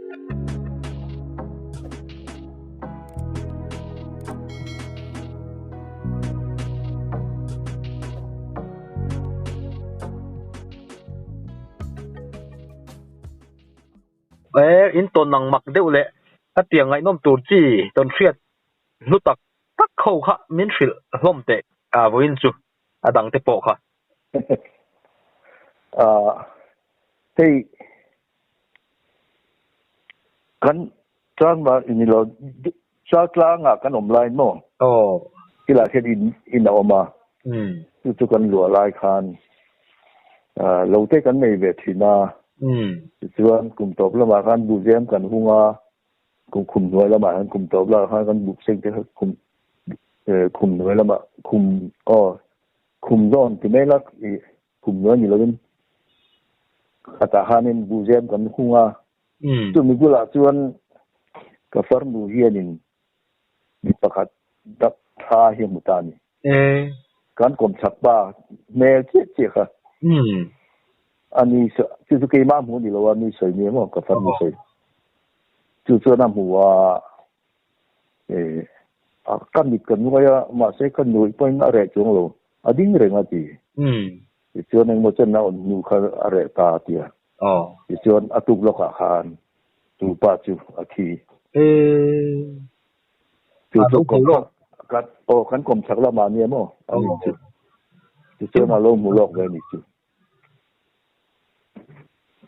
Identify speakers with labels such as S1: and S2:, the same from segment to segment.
S1: E, in tawn ang mak deuh leh hetiang ngaihnawm tur chi tawn hriat hlu tak tak ho kha min hrilh hlawm teh a vawiin chu a dang te pawh kha.
S2: Hei kan Changma ni lo Chaltlangah kan awm lai maw?
S1: Aw.
S2: Tilai khian in in a awm a. Chu chu kan luah lai khan lo te kan nei ve thin a. Tichuan kum tawp lamah khan buhzem kan hung a, kum khum hnuai lamah hian kum tawp lamah khan kan buh seng te kha khum khum hnuai lamah khum aw khum zawn ti mai la ih khum hnuai ni lovin khatah khanin buhzem kan hung a. Chumi bulah chuan ka farnu hianin mi pakhat dak tha hi a hmu ta a ni. Kan kawmchhak pa hmel chiah chiah kha a ni chu chu keimah hmu a ni lo a, mi sawi ni emaw ka farnu sawi. Chu chuan a hmu a, ka mit ka nuai a, mahse ka nuih pawhin a reh chuang lo, a ding reng a ti. Tichuan engmaw chen a awn hnu kha a reh ta a ti a. Tichuan a tuk lawkah khan chu pa chu a thi. Chu chu aw kan kawmchhak lamah nia maw a ni chu. Tichuan a lo hmu lawk ve a ni chu.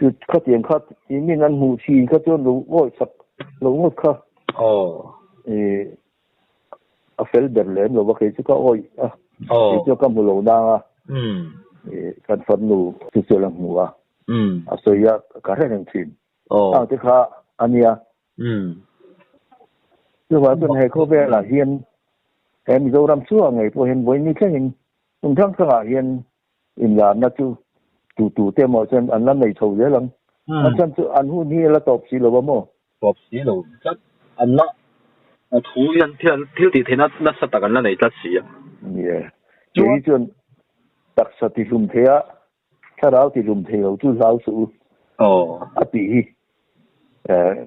S2: Chu khatiang kha min an hmuh thin kha chuan lo awih chak lo ngawt kha. A fel ber lem lo va kei chu ka awih a, kei chu ka hmu lo nang a, kan farnu chu chuan a hmu a, a sawi a ka hre reng thin. Ang te kha a nia. Chuvang chuan he khawvelah hian he Mizoram chhuah ngei pawh hian vawiin ni thlengin hmun hrang hrangah hian inlarna chu tu tu te emaw chuan an la nei chho zel ang. A chhan chu an hun hi a la tawp si lo a maw?
S1: Tawp si lo tlat. An la thu hian thil tih theihna nasa tak an la nei tlat si a.
S2: Ni e. Kei chuan taksa tihlum thei a, thlarau tihlum thei lo chu hlau suh u a tih hi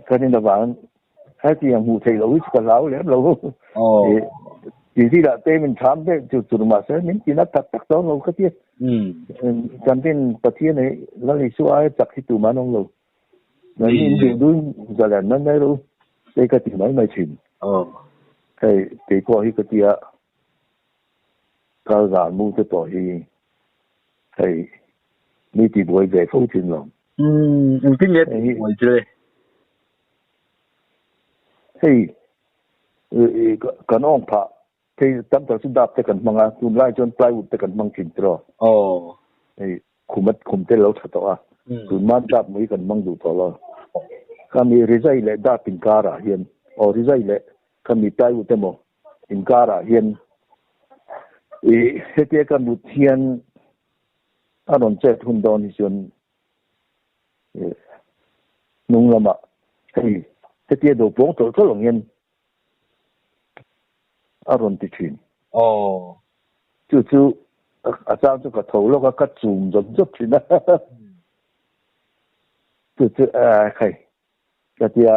S2: kan in avang hetiang hmuh theih loh hi chu ka hlau lem lo. Ti zir ah te min tham deuh chu tur mahse min ti na tak tak dawn lo ka tia. Kan tin Pathian hi Lal Isua aia chak hi tumah an awm lo. Nai in duh dun zalen mai mai rawh u te ka ti mai mai thin. Hei keipawh hi ka tia kal zan mu te pawh hi hei mi ti buai ve fo thin lo.
S1: Engtin nge ti buai che?
S2: Hei kan awng phah hei tam tak chu dap te kan hmang a, tunlai chuan plywood te kan hmang thin tiraw. Hei khum a khum te lo tha tawh a, tunman dap mai kan hmang duh tawh lo. Khami rizai leh dap inkarah hian aw rizai leh khami plywood emaw inkarah hian ih hetia ka mut hian a rawn chet hun dawn hi chuan hnung lamah hei hetia do pawng tawlh tawlh ang hian a rawn ti thin.
S1: Aw.
S2: Chu chu a chang chu ka tho lawk a, ka chum zawp zawp thin a. Chu chu hei ka tia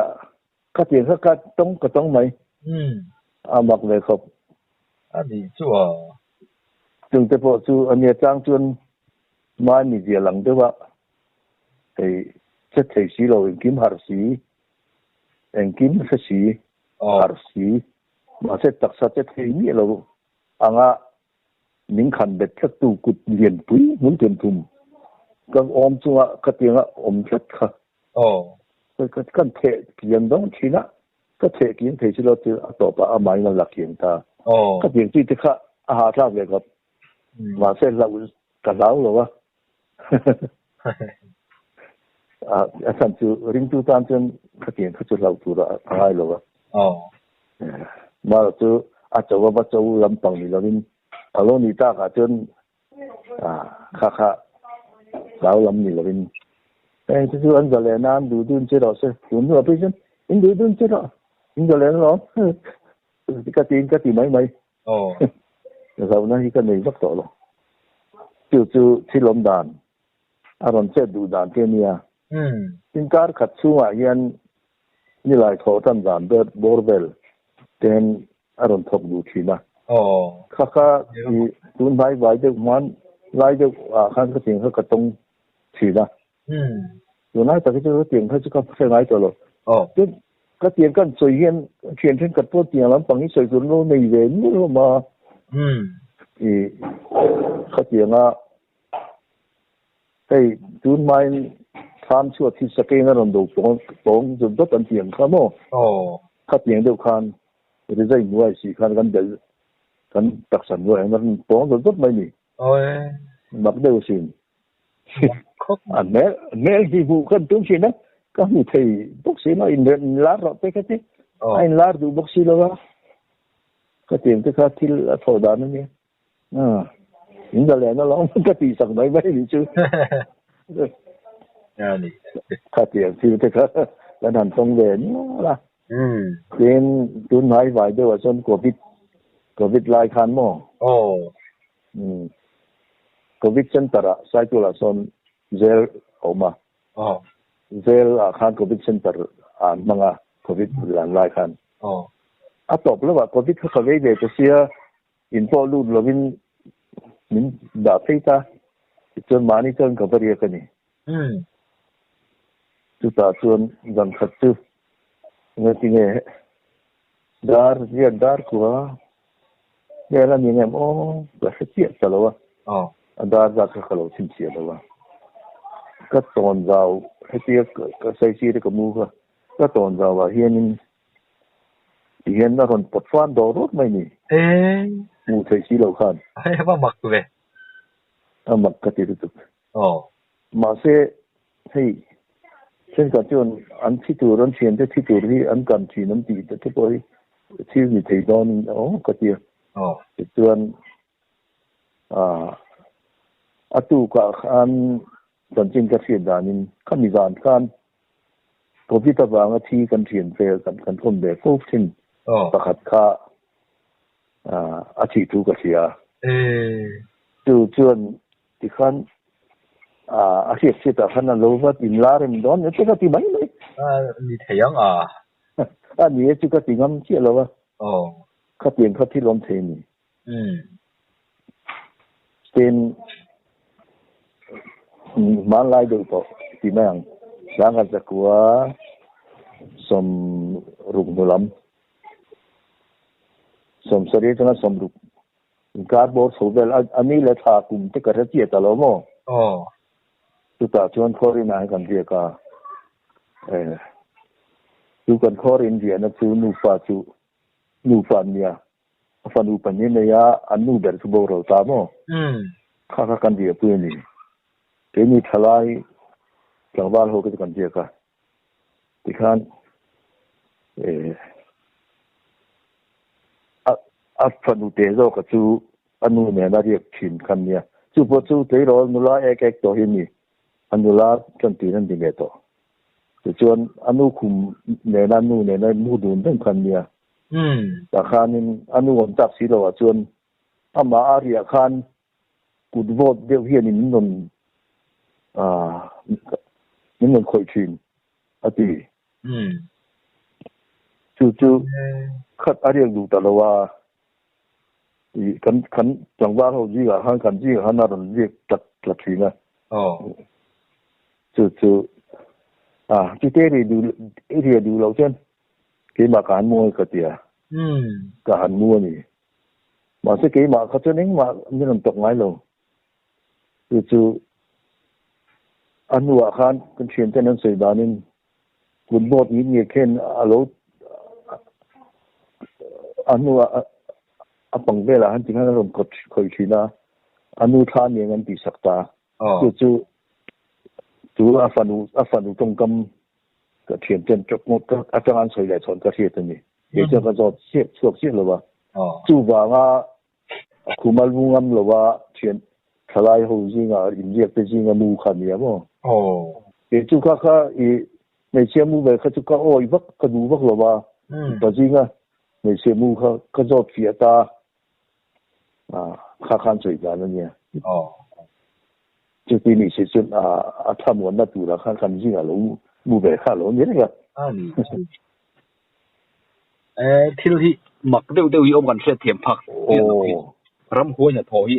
S2: ka tiang kha ka tawng ka tawng mai. A mak ve khawp.
S1: A nih chu a.
S2: Chung te pawh chu a nia chang chuan mahni zia lang deuh a, hei che thei si lo engkim harh si, engkim hre si, harh si, mahse taksa che thei miah lo anga min khan bet tlat tu kut lianpui hmun themthum ka awm chunga ka tianga awm tlat kha kan theh kiang dawn thin a, ka theh kiang thei si lo chu a tawpah amahin a la kiang ta. Ka tiang chi te kha a hahthlak ve khawp. Mahse hlauh ka hlau lo a. A chhan chu ringtu tan chuan khatiang kha chu hlauh tur a ngai lo a. Mahse chu a cho a va cho lampang ni lovin a lo nih takah chuan kha kha hlau lam ni lovin heng te chu an zalen a an duh dun che rawh se tun hnuah phei chuan in duh dun che rawh in zalen alawm ka tiin ka ti mai mai. Hlauhna hi ka nei vak tawh lo. Chu chu thil awm dan, a rawn chet duh dan te a nia. Tin kar khat chhungah hian Ni lai tho tan zan ber bor vel ten aron thok du thina. Kha kha i tun mai vai deuh man lai deuh a khan ka ting kha ka tong thina. Tu nai ta chu tiang kha chu ka phe ngai to lo. Tin ka tiang kan soi hian thian then kat pawh tiang lampang hi sawi tur lo nei ve nual hlawm a. I kha tianga hei tun hmain thlam chhuat hi sakeng a rawn do tawng tawng zawt zawt an tiang kha maw? Kha tiang deuh khan rizai hnuai si khan kan bel kan taksa hnuai ang a rawn tawng zawt zawt mai ni. Mak deuh asin. A hmel hmel hi hmuh kan tum thin a, ka hmu thei bawk si lo, in lar rawh te kha ti. A in lar duh bawk si lo a, ka tiang te kha thil a thawh dan a nia. In za leh na lo ka tih sak mai mai ni chu. Kha tiang thil te kha kan han tawng ve nual a. Tin, tun hnai vai deuh ah chuan Covid, Covid lai khan maw? Covid Center ah Saitual ah sawn jail a awm a. Jail ah khan Covid Center ah an hmang a, Covid lan lai khan. A tawp lo ah Covid kha ka vei ve ta sia, in pawh lut lovin min dah phei ta. Tichuan mahni chuan ka va riak a ni. Chutah chuan zan khat chu ngatinge dar riat dar kua vel a ni ngem aw ka hre chiah ta lo a, a dar zat kha ka lo chhinchhiah lo a. Ka tawn zau hetia ka saisir ka mu kha ka tawn zau ah hianin tihian a rawn pawt fan dawr rawt mai ni. Hmuh theih si lo khan.
S1: A mak ve.
S2: A mak ka ti lutuk. Mahse, hei thenkhat chuan an thi tur, an thiante thi tur hi an kan thin an tih te pawh hi thil ni thei dawn aw ka ti a. Tichuan a tukah khan chanchin ka hriat danin khami zan khan Covid avanga thi kan thian ve kan kawm ve fo thin pakhat kha a thih thu ka hria. Chu chuan Tikhan a hriat hriat ah khan a lo va in lar em dawn e che ka ti mai mai.
S1: A ni thei ang a.
S2: A ni e chu ka ti ngam chiah lo a. Khatiang kha thil awm thei a ni. Tin, hmanlai deuh tawh ti mai ang. Sangha zakua 60 hnu lam. 70 atanga 60 Inkar bawr chho vel a ni leh thla kum te ka hre chiah ta lo maw? Chutah chuan khawrin ah hian kan riak a, chu kan khawrin riahna chu nufa chu nufa an nia, a fanu pahnih a nei a, an nu ber chu boral ta maw? Kha kha kan riahpui a ni. Keini thalai tlangval ho kha chu kan riak a, Tikhan a fanu te zawka chu a nu nena riak thin kha nia. Chu pawh chu tleirawl nula ek ek tawh hi a ni. A nula chuan tiin an ti ve tawh. Tichuan a nu khum nena nu nena mu dun reng kha nia. Tah khanin a nu awm tak si loah chuan amah a riah khan kut vawt deuh hian in rawn min rawn khawih thin a ti. Chu chu khat a riak duh ta lo a, kan kan tlangval ho zingah khan kan zingah khan a rawn riak tlat tlat thin a. Chu chu a chute ri duh riah duh loh chuan keimah ka han mu a ka ti a, ka han mu a ni. Mahse keimah kha chuan engmah min rawn tawk ngai lo. Chu chu a hnuah khan kan thianten an sawi danin kut bawt ngit ngek hian a lo a hnuah a pang velah han ti khan a rawn kawt khawih thin a, a nu thla aniang an tihsak ta. Chu chu chu a fanu a fanu tawngkam ka thianten atanga an sawi leh chhawn ka hriat a ni. Kei chuan ka zawt chiah chhuak chiah lo a. Chuvanga khum a lu ngam lo a thian thalai ho zinga inriak te zinga mu kha nia maw? Kei chu kha kha i hmeichhia mu ve kha chu ka awi vak ka duh vak lo a. Mipa zinga hmeichhia mu kha ka zawt fiah ta a kha khan sawi dan a nia. Chuti ni si chuan a thlamuanna turah khan kan zingah lo mu ve kha lo ni reng a.
S1: Thil hi mak deuh deuh hi awm kan hriat thiam phak ram huai hnathawh hi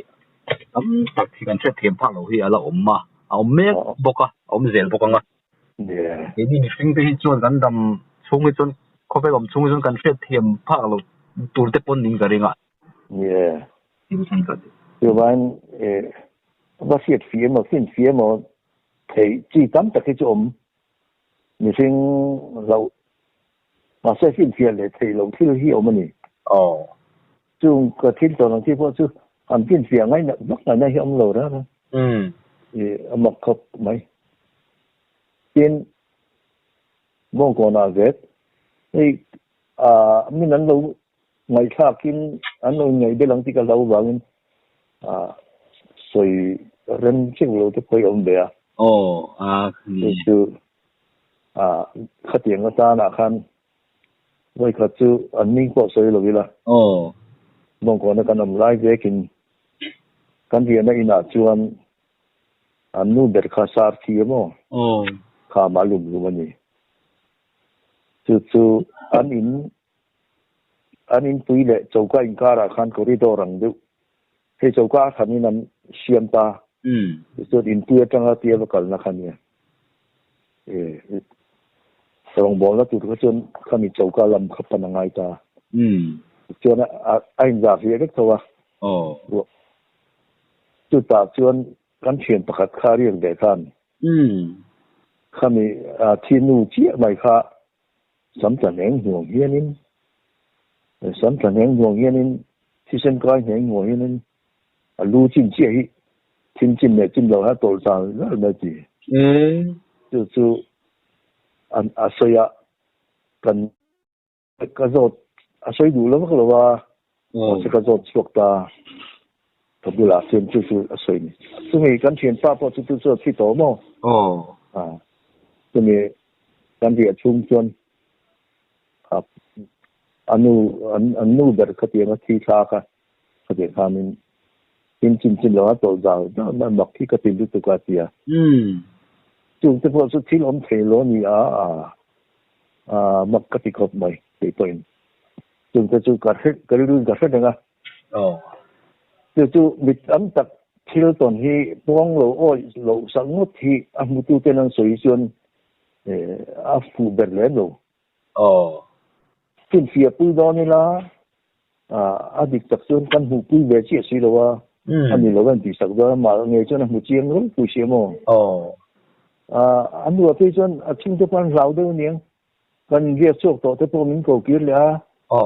S1: tam tak hi kan hriat thiam phak loh hi a la awm a, a awm mek bawk a, a awm zel bawk ang a. Keini mihring te hi chuan kan dam chhung hi chuan khawvel awm chhung hi chuan kan hriat thiam phak loh tur te pawn ning ka ring a.
S2: Chuvain va hriat fih emaw fin fih emaw theih chi tam tak hi chu awm mihring hlauh mahse finfiah leh theih loh thil hi awm a ni. Chung ka thil tawn ang chi pawh chu an finfiah ngaih nak vak ngaihna hi awm lo reng a. A mak khawp mai. Tin, Bawngkawnah zet hei min an lo ngaihthlakin an lo inngaih bel ang tih ka hlau vangin sawi rem cheu lo te pawh hi a awm ve a. Chu chu khatiang atanah khan vawikhat chu an hming pawh sawi lo ila. Bawngkawna kan awm lai vekin kan riahna inah chuan an nu ber kha sar thi emaw kha mah lum lum a ni. Chu chu an in an inpui leh choka inkarah khan corridor ang deuh hei choka a thanin an siam ta. Tichuan inpui atanga tia va kalna kha nia. Rawngbawlna tur kha chuan khami choka lam kha pan a ngai ta. Tichuan a inzah hliah vek tho a. Chutah chuan kan thian pakhat kha riak ve khan khami thi nu chiah mai kha sam tla hneng hnuang hianin sam tla hneng hnuang hianin thisen kai hneng hnuang hianin a lu chin chiah hi thim chin leh chin lo ha tawlh zal zal mai ti. Chu chu an a sawi a kan Ka zawt a sawi duh lo vak lo a, mahse ka zawt chhuak ta. Ka bulah chuan chu chu a sawi ni. Chumi kan thianpa pawh chu chu chu a thi tawh maw? Chumi kan riah chhung chuan a nu an nu ber khatiang a thi thla kha khatiang khanin tin chin chin lo a tawlh zau zau mai mak hi ka ti lutuk a tia. Chung te pawh chu thil awm thei lo a ni a. Mak ka ti khawp mai tih pawhin chungte chu ka hre ka rilru ka hre reng a. Chu chu mit tam tak thil tawn hi puang lo awih loh sak ngawt hi a hmutu ten an sawi chuan a fuh ber lem lo. Finfiah pui dawn ila a dik tak chuan kan hmuh pui ve chiah si lo a, a ni lo a intih sak dawn a, mah ngei chuan a hmu chiang rawng pui si maw? A hnuah phei chuan a chhungte pawh an hlau deuh aniang, kan inriak chhuak tawh te pawh min ko kir leh a,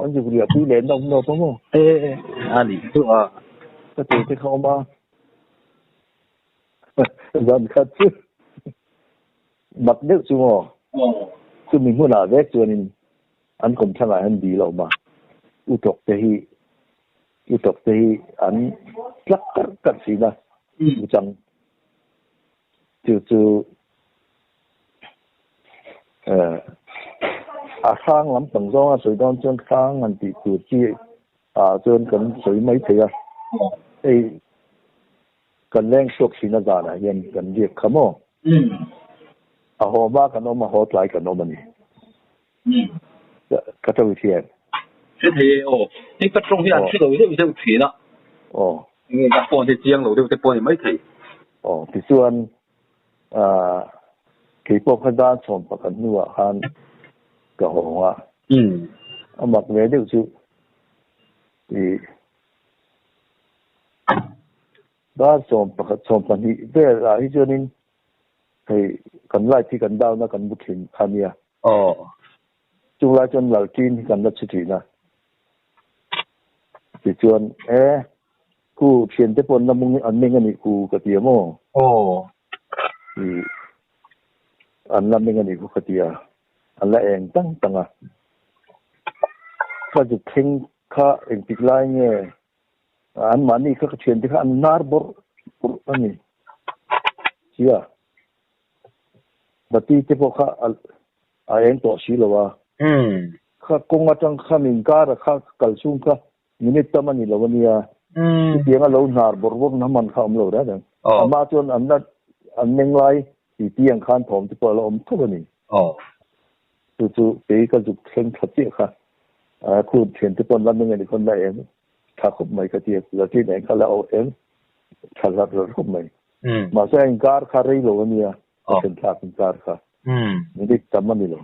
S2: kan zuk riah pui leh nawk nawk a maw?
S1: A nih chu a.
S2: Ka tur te kha awm a, zan khat chu mak deuh chu maw? Chumi hmunah vek chuanin An kawmthlangah hian dil a awm a, utawk te hi utawk te hi an tlak karh karh thin a, uchang chu chu a hrang lampang zawnga sawi dawn chuan hrang han tih tur chi ah chuan kan sawi mai thei a, hei kan leng chhuak thin a zanah hian kan riak kha maw? A haw hma kan awm a, haw tlai kan awm a ni. Ka tawih thian.
S1: Hre thei e aw. Hei ka tawng hi an hre lo deuh deuh thin a.
S2: Aw.
S1: Enge ka phone hi chiang lo deuh te pawh a ni maithei.
S2: Aw tichuan ah keipawh kha dan chhawm pakhat hnuah khan ka hawng a. A mak ve deuh chu ih dar sawm pakhat sawm pahnih vel ah hi chuanin hei kan light hi kan down a kan bu thin kha nia.
S1: Aw.
S2: Chung lai chuan lalṭin hi kan la chhi ṭhin a. Tichuan, e, khu thiante pawh an la mung an meng a nih khu ka ti a maw?
S1: Aw.
S2: I, an la meng a nih khu ka ti a, an la eng tang tang a. Ka zuk thleng kha engtik lai nge anmahni kha ka thiante kha an nar bawrh bawrh a ni sia. Bati te pawh kha a eng tawh si lo a. Kha kawng atang kha min kar a kha kal chhung kha minute tam a ni lo a nia. Chutiang a lo hnar bawrh bawrh na man kha a awm lo reng reng. Amah chuan an la an meng lai ti ti ang khan thawm te pawh a la awm tho a ni. Chu chu kei ka zuk thleng thla chiah kha. A khu thian te pawn la meng ani khawn la eng tha khawp mai ka ti a, latin eng kha la awh eng tha hlar hlar khawp mai. Mahse a inkar kha rei lo ania, a thlen thlak inkar kha. Minute tam a ni lo.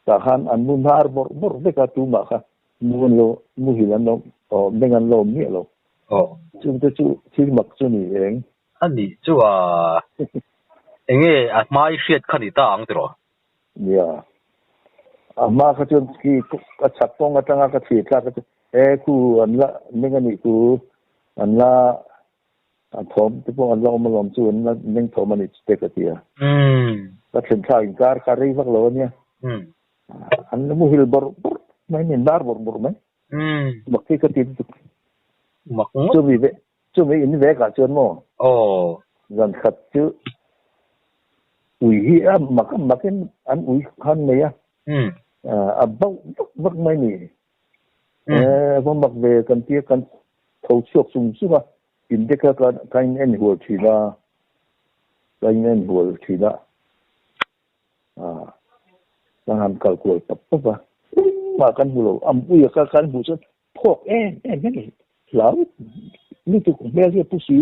S2: Tah khan an mu hnar bawrh bawrh vek a, tumah kha mu an lo muhil an lo aw meng an lo awm miah lo. Chungte chu thil mak chu ni eng.
S1: A nih chu a enge a hmai hriat kha ni ta ang tiraw?
S2: Nia. A hma kha chuan khi ka chhak kawng atanga ka thlir thlak kha chu e khu an la meng a nih ku an la a thawm te pawh an la awm alawm chu an la meng thawm a ni chu te ka ti a. Ka thlen thlak inkar kha rei vak lo a nia. An la muhil bawrh bawrh mai a ni, nar bawrh bawrh mai. Mak hi ka ti lutuk.
S1: Mak ngawt.
S2: Chumi ve Chumi in vekah chuan maw?
S1: Aw.
S2: Zan khat chu ui hi a mak a makin an ui khan mai a. A bauh vak vak mai ni. E va mak ve kan tia kan tho chhuak chung chung a, in te kha ka in en hual thin a, ka in en hual thin a. Kan han kal kual pap pap a, engmah kan hmu lo, a ui a kan hmuh chuan Phawk em em hian hlau lutuk hmel hi a pu si.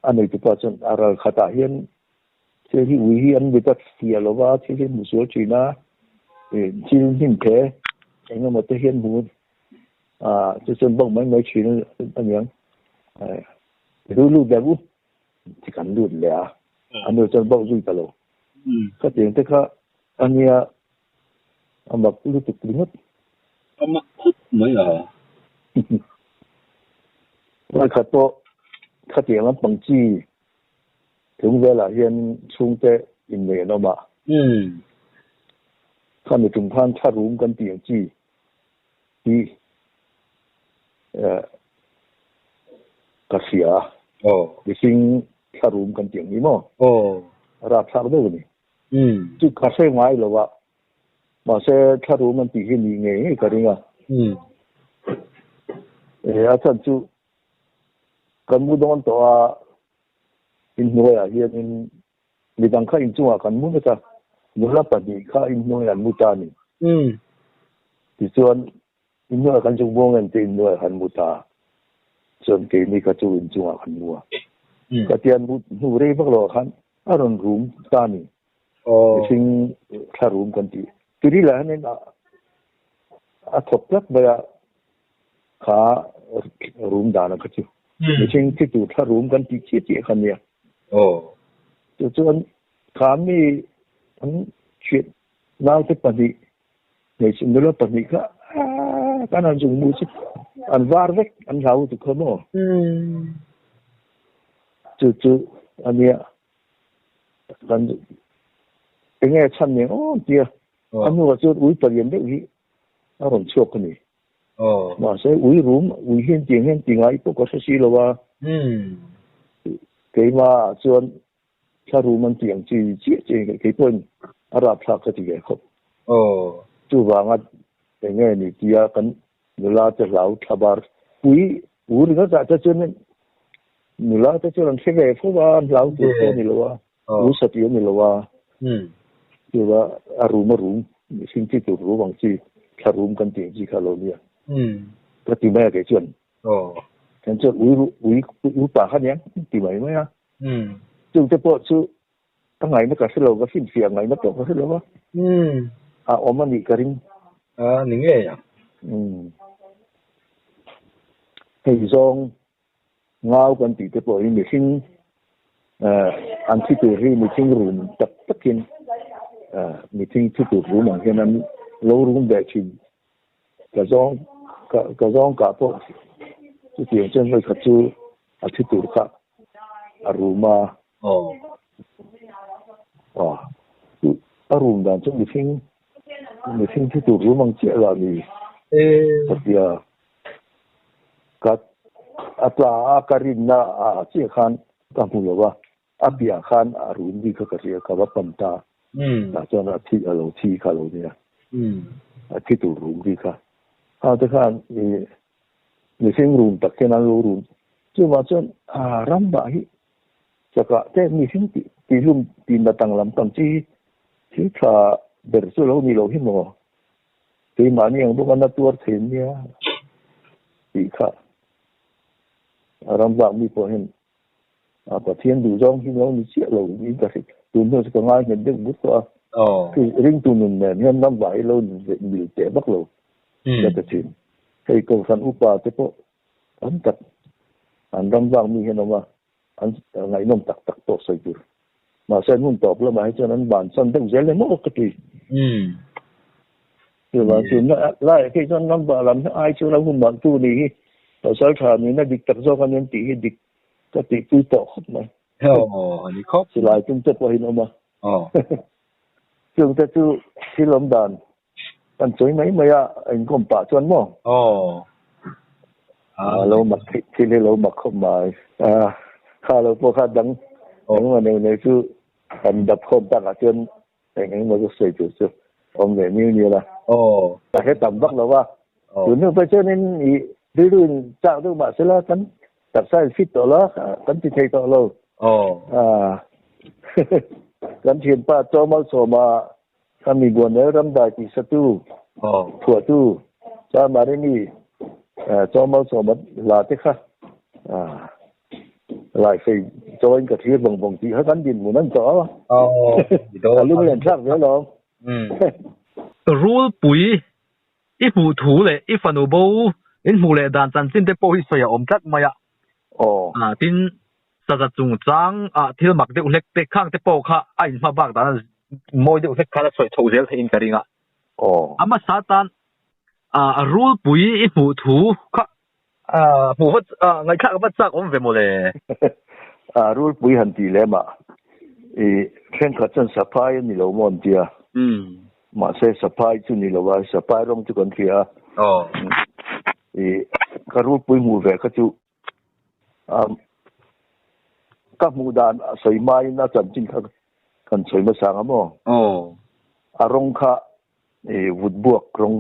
S2: A neitupa chuan a ral khatah hian thil hi ui hi an mit a fiah lo va, thil hi hmu sual thin a, thil hnim the eng emaw te hian hmu a, chu chuan bawk mai mai thin a niang. Ru lut leh u, ti kan lut leh a, a nu chuan bawk zui ta lo. Khatiang te kha a nia A mak lutuk ringawt.
S1: A mak khawp mai a.
S2: Vawikhat pawh khatiang lampang chi tlung velah hian chhungte innei an awm a. Khami tum khan thla rum kan tih ang chi hi ka hria a. Mihring thla rum kan tih ang ni maw? Rapthlak deuh a ni. Chu ka hre ngai lo a, mahse thla rum an tih hi ni ngei ngei ka ring a. E a chhan chu kan mu dawn tawh a, inhnuaiah hianin midang kha inchungah kan mu vek a, nula pahnih kha inhnuaiah an mu ta a ni. Tichuan inhnuaiah kan chung buang em te inhnuaiah kan mu ta, chuan keini kha chu inchungah kan mu a. Ka tian mu hnu rei vak lo ah khan A rawn rum ta a ni. Mihring thla rum kan tih. Tiri lah hianin a thawk tlat mai a, kha rum dan a kha chu. Mihring thi tur thla rum kan tih chiah chiah kha nia. Chu chuan kha mi an thian naute pahnih, hmeichhe nula pahnih kha kan han zung mu chu an var vek, an hlau lutuk kha maw. Chu chu a nia kan enge chhan nen awm tia a hnuah chuan ui palian deuh hi a rawn chhuak a ni. Mahse ui rum ui hian tiang hian ti ngai pawh ka hre si lo a. Keimah chuan thla rum an tih ang chi chiah chiah kei pawhin a rapthlak ka ti ve khawp. Chuvanga enge ni tia kan Nula te hlau thlabar pui u ringawt ah te chuan nula te chuan an hre ve fo a, an hlau tur pawh a ni lo a, u satih a ni lo a, chuva a rum a rum mihring chi tur rum ang chi thla rum kan tih ang chi kha a lo nia ka ti mai a kei chuan. Then chuan ui ui ui pa kha aniang ti mai mai a, chungte pawh chu Ka ngaihna ka hre lo, ka finfiah ngaihna pawh ka hre lo a. A awm a nih ka ring.
S1: A ni ngei ang.
S2: Hei zawng ngau kan tih te pawh hi mihring an thi tur hi mihring rum tak takin mihring thi tur rum ang hian an lo rum ve thin. Ka zawng ka zawng kah pawh chutiang chuan vawi khat chu a thi tur kha a rum a. Aw. A rum dan chu mihring mihring thi tur rum ang chiah lah ni. Ka tia ka a tla a ka rinna ah chiah khan ka hmu lo a. A piah khan a rum bik kha ka hria, ka va pan ta. Tah chuan a thi a lo thi kha lo nia. A thi tur rum bik kha. Kha te khan i mihring rum tak hian an lo rum. Chuvah chuan a ram dah hi chakah te mihring tih tihlum tih natang lam tam chi hi thil tha ber chu lo ni lo hi maw? Keimahni ang bawk a na tuar thei nia tih kha a ram vak mi pawh hian a Pathian duh zawng hi lo ni chiah lo niin ka hre tun hnu chu ka ngai nghet deuh but tawh a. Ringtu nun nen hian ram vah hi lo mil teh vak lo ka ti thin. Hei Kohhran upa te pawh tam tak an ram vak mi hian awm a, an ngaihnawm tak tak tawh sawi tur. Mahse an hun tawp lamah hi chuan an bansan deuh zel emaw ka ti. Chuvang chu laiah phei chuan ram vah lam hi ai chu ram hun bang tu nih hi pasal tha nihna dik tak zawk a nia tih hi dik ka tihpui tawh khawp mai.
S1: Aw, a ni khawp.
S2: Silai tum te pawhin awm a. Chungte chu thil awm dan kan sawi mai mai a, a inkawm pah chuan maw?
S1: Aw.
S2: A lo mak theih thil hi lo mak khawp mai. A, kha lo pawh kha dang engemaw neuh neuh chu kan dap khawm takah chuan eng engemaw chu sawi tur chu awm ve miu nial a.
S1: Aw.
S2: Ka hre tam vak lo a. Tun hnu phei chuanin i rilru in chak deuh mah sela kan taksa in fit tawh lo a, kan ti thei tawh lo.
S1: Aw.
S2: A. Kan thianpa Chaw Malsawma Khami Buanel ramdai tih satu, phuahtu Cha Marini Chaw Malsawma hla te kha laifei chawiin ka thlir vawng vawng tih kha kan dinhmun an tawh a. A lunglen thlak ve alawm.
S1: Rulpui i hmuh thu leh i fanu bo in hmuh leh dan chanchin te pawh hi sawi a awm tlat mai a. Tin, Saza chungchang ah thil mak deuh hlek te khang te pawh kha a inhma bak dan a mawi deuh hlek khan a sawi chhoh zel theihin ka ring a. A hmasa tan a rulpui i hmuh thu kha hmuh vat ngaihthlak vat chak awm ve mawle.
S2: A rulpui han tih lem ah i thenkhat chuan saphai a ni lo maw an tia. Mahse saphai chu ni lo a, saphai rawng chu kan hria a. I ka rulpui hmuh ve kha chu Ka hmuh dan a sawi hmain a chanchin kha kan sawi hmasa ang a maw? A rawng kha vut buak rawng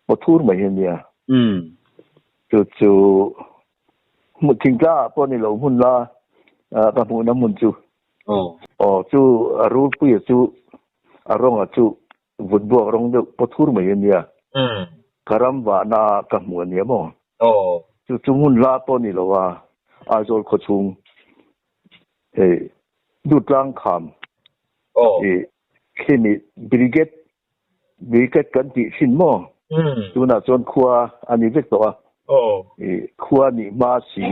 S2: paw thur mai hi a nia. Chu chu hmuh thingtlang ah pawh ni lo hmun la ka hmuhna hmun chu. Aw chu a rulpuia chu a rawnga chu Vut buak rawng deuh paw thur mai a nia. Ka ram vahna ka hmu a nia maw? Chu chu hmun la pawh ni lo a, Aizawl khawchhung hei Dutlang kham i khimi Brigade Brigade kan tih thin maw? Tunah chuan khua a ni vek tawh a, i khua nih hma si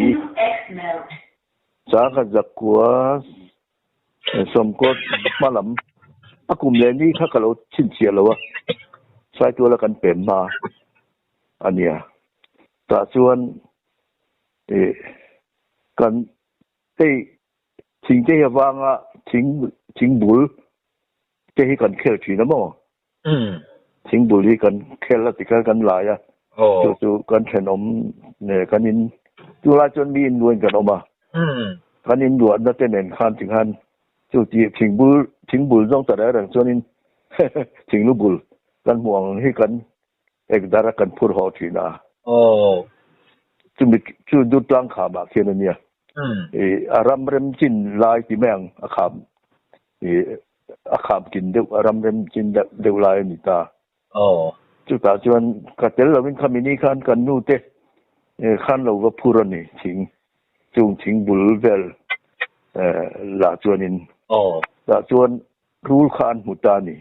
S2: Changkhat zakua Sawmkaw hma lam a kum leh ni kha ka lo chhinchhiah lo a, Saituala kan pem hma a nia. Tah chuan ih kan hei thing te hi avanga thing thing bul te hi kan khel thin a maw? Thing bul hi kan khel a tikhan kan lai a, chu chu kan thenawm nge kan in chulai chuan mi inluain kan awm a, kan inluahna te nen khan tikhan chu ti thing bul thing bul zawng ta reng reng chuanin thing lu bul kan hmuh ang hi kan ek dar a kan phur haw thin a. Chumi chu Durtlang khamah khian a nia. A ram rem chin lai ti mai ang a kham ih a kham kin deuh a ram rem chin deuh lai a ni ta. Chutah chuan ka tel lovin khami ni khan kan nu te khan lo va phur a ni thing chung thing bul vel lah chuanin tah chuan rul kha an hmu ta a ni.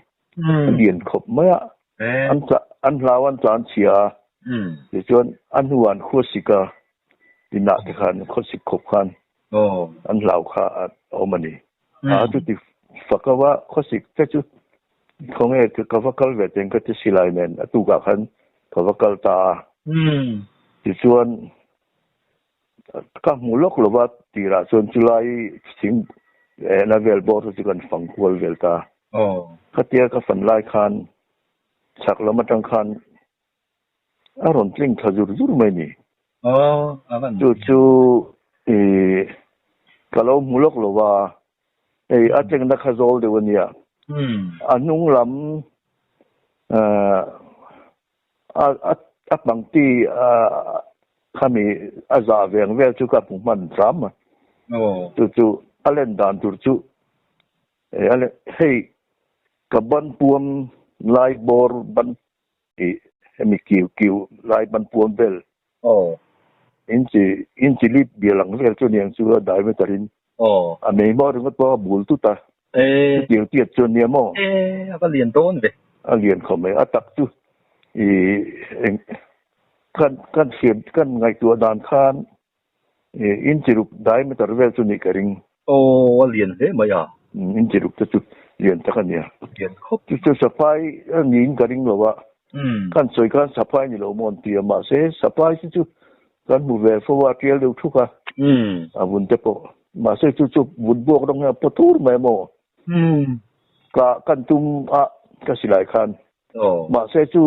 S2: A lian khawp mai a, an hlau an tlan chhia a, tichuan a hnuah an khuasik a, tinah te khan khuasik khawp khan an hlau kha a awm a ni. A chuti fak a va khuasik te chu khawnge ka va kal ve teng ka ti silai nen a tukah khan ka va kal ta a. Tichuan ka hmu lawk lova tirah chuan chulai thing ehna vel bawr te chu kan fang kual vel ta. Khatia ka fan lai khan chhak lam atang khan a rawn tling thla zur zur mai ni. Chu chu ih ka lo hmu lawk lova hei a tlengna kha zawl deuh a nia. A hnung lam a pangti khami a zah veng vel chu ka hmu hman hram a. Chu chu a len dan tur chu hei ka ban puam lai bawr ban. I hemi kiu kiu lai ban puam vel.
S1: Aw.
S2: Inchi inchi lip bial ang vel chu niang chu a diameter in.
S1: Aw.
S2: A mei maw ringawt pawh a bul tut a.
S1: E.
S2: Chutiang tiat chu ania maw?
S1: E, a va lian dawn ve.
S2: A lian khawp mai. A tak chu i eng kan kan hriat kan ngaihtuah dan khan i inchi ruk diameter vel chu nih ka ring.
S1: Aw, a lian hle mai a.
S2: Inchi ruk te chu lian tak a nia.
S1: Lian khawp.
S2: Chu chu saphai a niin ka ring lo a. Kan sawi khan saphai ni lo maw an ti a, mahse saphai chu chu kan hmu ve fo a, tial deuh thuk a. A vun te pawh. Mahse chu chu vun buak rawng hian a paw tur mai maw? Ka kan tum a ka silai khan. Mahse chu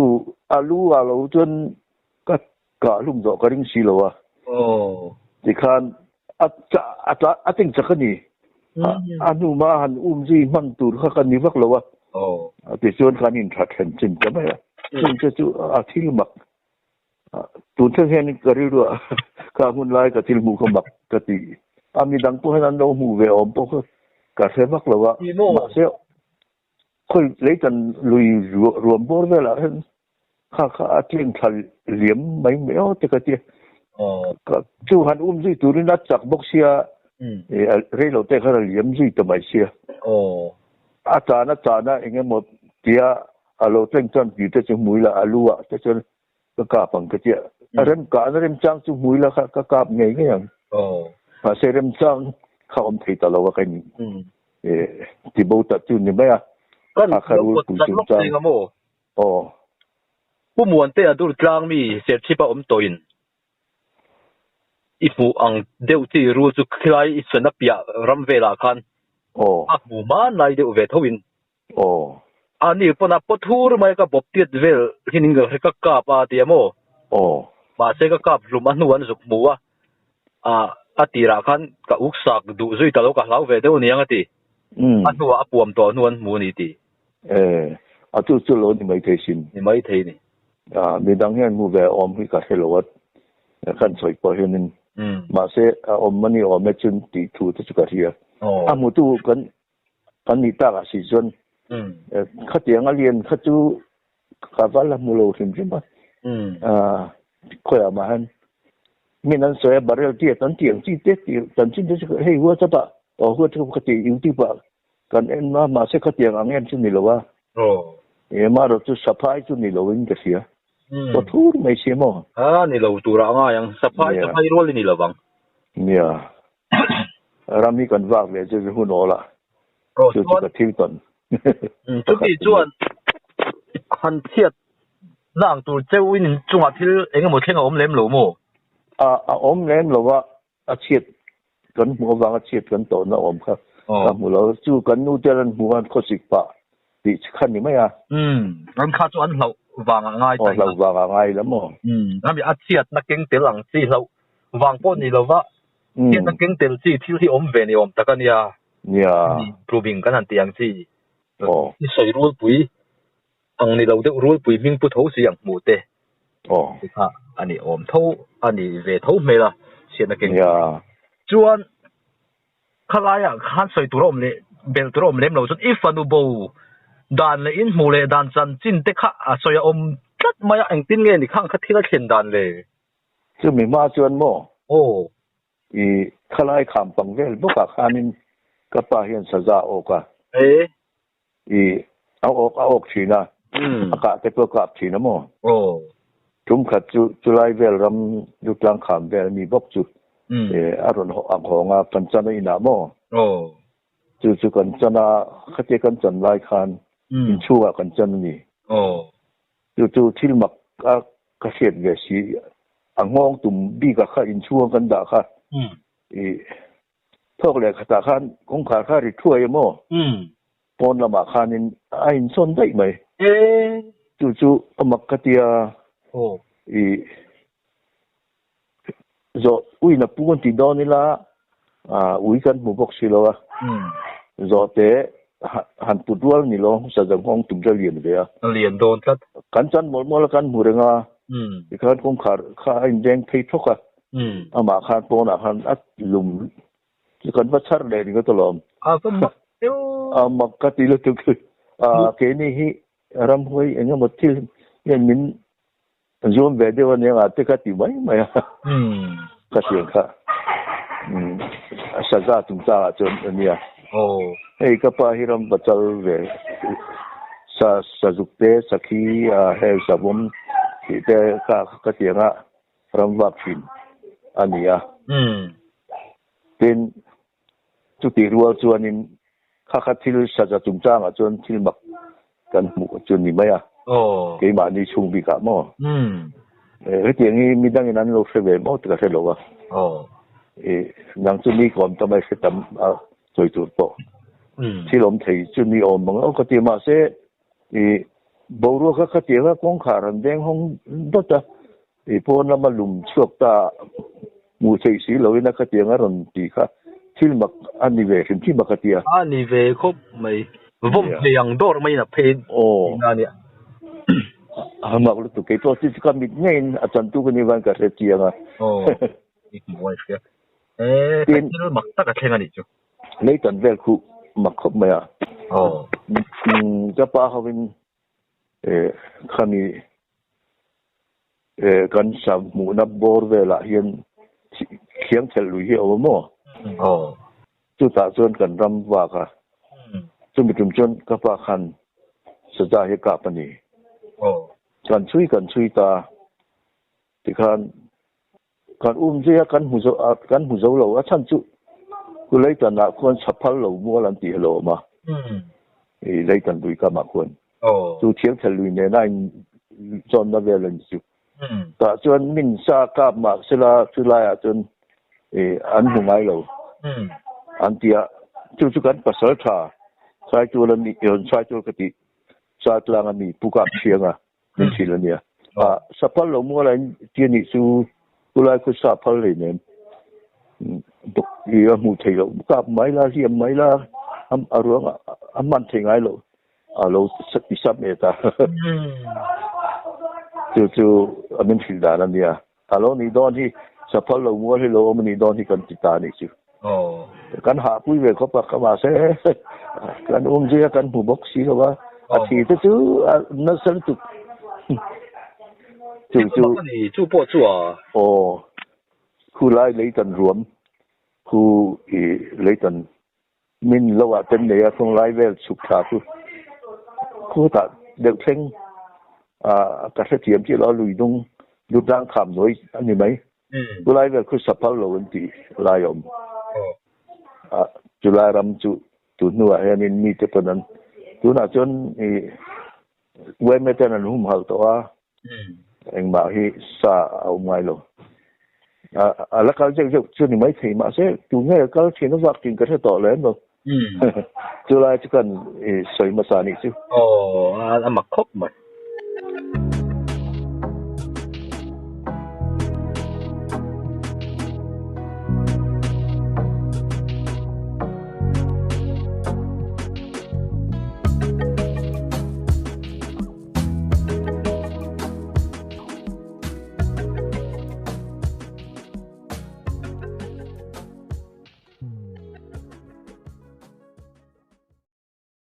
S2: a lu ah lo chuan ka kah hlum zawh ka ring si lo a. Tikhan a a tla a teng chak a ni. A hnu ma han um zui hman tur kha ka ni vak lo a. Tichuan khan in tha thlen chin ta mai a. Chung te chu a thil mak. Tun thleng hian ka rilru ah kha hmun lai ka thil hmuh kha mak ka ti. A midang pawh hian an lo hmuh ve awm pawh kha ka hre vak lo a. Mahse Khawi leitan lui ruam bawr velah hian kha kha a tleng thla liam mai mai aw te ka ti a. Chu han um zui turin a chak bawk sia, rei lo te khan a liam zui ta mai sia. A tan a tan a eng emaw tia a lo tleng chuan tih te chu hmui la a lu ah te chuan ka kap ang ka ti a. A rem kahna remchang chu hmui la kha ka kap ngei ngei ang. Mahse remchang kha awm thei ta lo a ka in ti bo ta chu ni mai a.
S1: Kan lo kawt chat lawk thei nga maw?
S2: Aw.
S1: Pu Muante a dur tlang mi Serchhip a awm tawhin i hmuh ang deuh chi rul chu khilai i sawn a piah ram velah khan a hmu hmanlai deuh ve tho in.
S2: Aw.
S1: A ni pawn a paw thur mai ka bawp tiat vel hin in ka kap a ti a maw?
S2: Aw.
S1: Mahse ka kap hlum a hnu an zuk hmu a, a a tirah khan ka uk sak duh zui ta lo ka hlau ve deuh aniang a ti. A hnuah a puam tawh hnu an hmu a ni ti.
S2: E, a chu chu lo ni maithei sin.
S1: Ni maithei ni.
S2: A, midang hian hmu ve awm hi ka hre lo a, kan sawi pawh hianin. Mahse a awm a ni awm e chun tih thu te chu ka hria. A hmutu kan Kan nih tak ah si chuan khatiang a lian kha chu ka va la hmu lo hrim hrim a. Khawiah mah hian min an sawi a barrel tiat an tih ang chi te tih kan chin te chu hei WhatsApp ah aw WhatsApp ka ti YouTube ah kan en a mahse khatiang ang em chu ni lo a. Emarawh chu saphai chu ni lo in ka hria. Aw thur mai si maw?
S1: A ni lo turah a ngai ang. Saphai saphai rual i ni lo vang.
S2: Nia. Ram hi kan vak leh chu hun awl a, chu chu ka thil tawn.
S1: Chuti chuan han chhiat na ang tur cheu in chungah thil eng emaw thleng a awm lem lo maw?
S2: A a awm lem lo a, a chhiat kan hmuh avanga chhiat kan tawhna awm kha ka hmu lo. Chu kan nu te an hmuh a khawsik pah tih kha ni mai a.
S1: Umm, ram kha chu an hlauh vang a ngai
S2: ta. Aw, hlauh vang a ngai la maw?
S1: Umm, ram hi a chhiatna keng tel ang chi hlauh vang pawh ni lova chhiatna keng tel chi thil hi awm ve ni awm tak a nia.
S2: Nia.
S1: Tlubing kan han tih ang chi. Aw. I sawi rulpui ang ni lo deuh rulpui hming pu tho si ang hmuh te.
S2: Aw.
S1: Ti kha a ni awm tho a ni ve tho hmel a chhiatna keng.
S2: Nia.
S1: Chuan Khalaiah khan sawi tur a awm leh belh tur a awm lem lo chuan i fanu bo dan leh in hmuh leh dan chanchin te kha a sawi a awm tlat mai a, engtin nge ni khang kha thil a thlen dan le?
S2: Chumi hma chuan maw?
S1: Aw.
S2: I khalai kham pang vel bawkah khanin ka pa hian saza a awk a.
S1: E.
S2: I a awk a awk thin a, a kah te pawh a kap thin a maw?
S1: Aw.
S2: Tum khat chu chulai vel ram Dutlang kham vel mi bawk chu a rawn ang hawng a, kan chan a inah maw?
S1: Aw.
S2: Chu chu kan chan a, khatia kan chan lai khan inchhungah kan chan a ni.
S1: Aw.
S2: Chu chu thil mak a ka hriat ve si, a nghawng tum bikah kha inchhunga kan dah kha i Thawk leh khatah khan kawngkhar kha ri thuai emaw? Pawn lamah khanin a insawn daih mai. Chu chu a mak ka tia i zawh uiin a pu an tih dawn ila ui kan hmu bawk si lo a, zawhte han put rual ni lo saza nghawng tum chu a lian ve a.
S1: A lian dawn tlat.
S2: Kan chan mawlh mawlh a kan hmu reng a, tikhan kawngkhar kha a inveng phei thawk a. Amah khan pawnah khan a lum chu kan va chhar leh ringawt alawm.
S1: A va mak deuh.
S2: A mak ka ti lutuk. A keini hi ramhuai eng emaw thil Hian min zuam ve deuh aniang a te ka ti mai mai a. Ka hriat kha. Saza chungchangah chuan a nia. Hei ka pa hi ram pachal ve sa sazuk te sakhi heng savawm tih te kha ka ti anga ram vak thin a ni a. Tin, chutih rual chuanin kha kha thil saza chungchangah chuan thil mak kan hmuh chu ni mai a. Keimahni chhung bikah maw? Hetiang hi midangin an lo hre ve maw ti ka hre lo a. Nang chu mi kawm tam a hre tam a sawi tur pawh. Thil awm thei chu ni awm ang ka ti mahse i boruak kha khatiang a kawngkhar an veng hawng dawt a. I pawn lama lum chhuak ta hmuh theih si loin a khatiang a rawn tih kha thil mak a ni ve hrim hrim a ka ti a.
S1: A ni ve khawp mai. Vawm thei ang dawr maiin a phei tihna a nia.
S2: A mak lutuk kei pawh chu ka mit ngeiin a chantu ka nih vangin ka hre chiang a.
S1: Aw, i hmuh a i hria. E, ka thil mak tak a thleng a nih chu.
S2: Leitan vel khuh mak khawp mai a.
S1: Aw.
S2: Ka pa hovin Khami kan sa hmuhna bawr velah hian thiang thelh lui hi a awm a maw? Chutah chuan kan ram vak a, chumi tum chuan ka pa khan saza hi a kap a ni. Kan chhui kan chhui ta tikhan kan um zui a, kan hmu zo kan hmu zo lo. A chhan chu ku Leitan ah khuan Saphal lo mual an tih hi lo awm a, i Leitan lui kam ah khuan chu Thiangthel lui nena in zawnna vel a ni chu. Tah chuan min sa kap mah sela chu laiah chuan i an hmu ngai lo an ti a, chu chu kan pasal tha Saitual a ni, Saitual ka tih Chaltlang a mi Pu Kap Thianga min hrilh a nia. Ah, sa phal lo mual a in ti a nih chu chulai khu sa phal hlei nem. I a hmuh theih loh kap mai la, hliam mai la, a ruang a hman thei ngai loh a lo ti sap e ta. Chu chu a min hrilh dan a nia. A lo nih dawn hi, sa phal lo mual hi lo awm a nih dawn hi kan ti ta a nih chu. Kan hahpui ve khawp a, ka mahse kan um zui a, kan hmu bawk si lo a, a thi te chu a nasa lutuk.
S1: Chu chu. Chu pawh chu a.
S2: Aw, khu lai leitan ruam, khu i leitan Min lo ah ten nei a thung lai vel chhuk thla chu khutah deuh thleng ah ka hrethiam chiah lo a lui dung lut tlang kham nawi a ni mai. Chu lai vel khu saphal lo an tih lai a awm. Ah chu lai ram chu tun hnuah hianin mite pawn an tunah chuan i yma ten an humhalh tawh a. Engmah hi sa a awm ngai lo. A la kal zeuh zeuh chu ni maithei mahse tu nge a kal thin a vak thin ka hre tawh lem lo. Chulai chu kan sawi hmasa nih chu.
S1: Aw a mak khawp mai.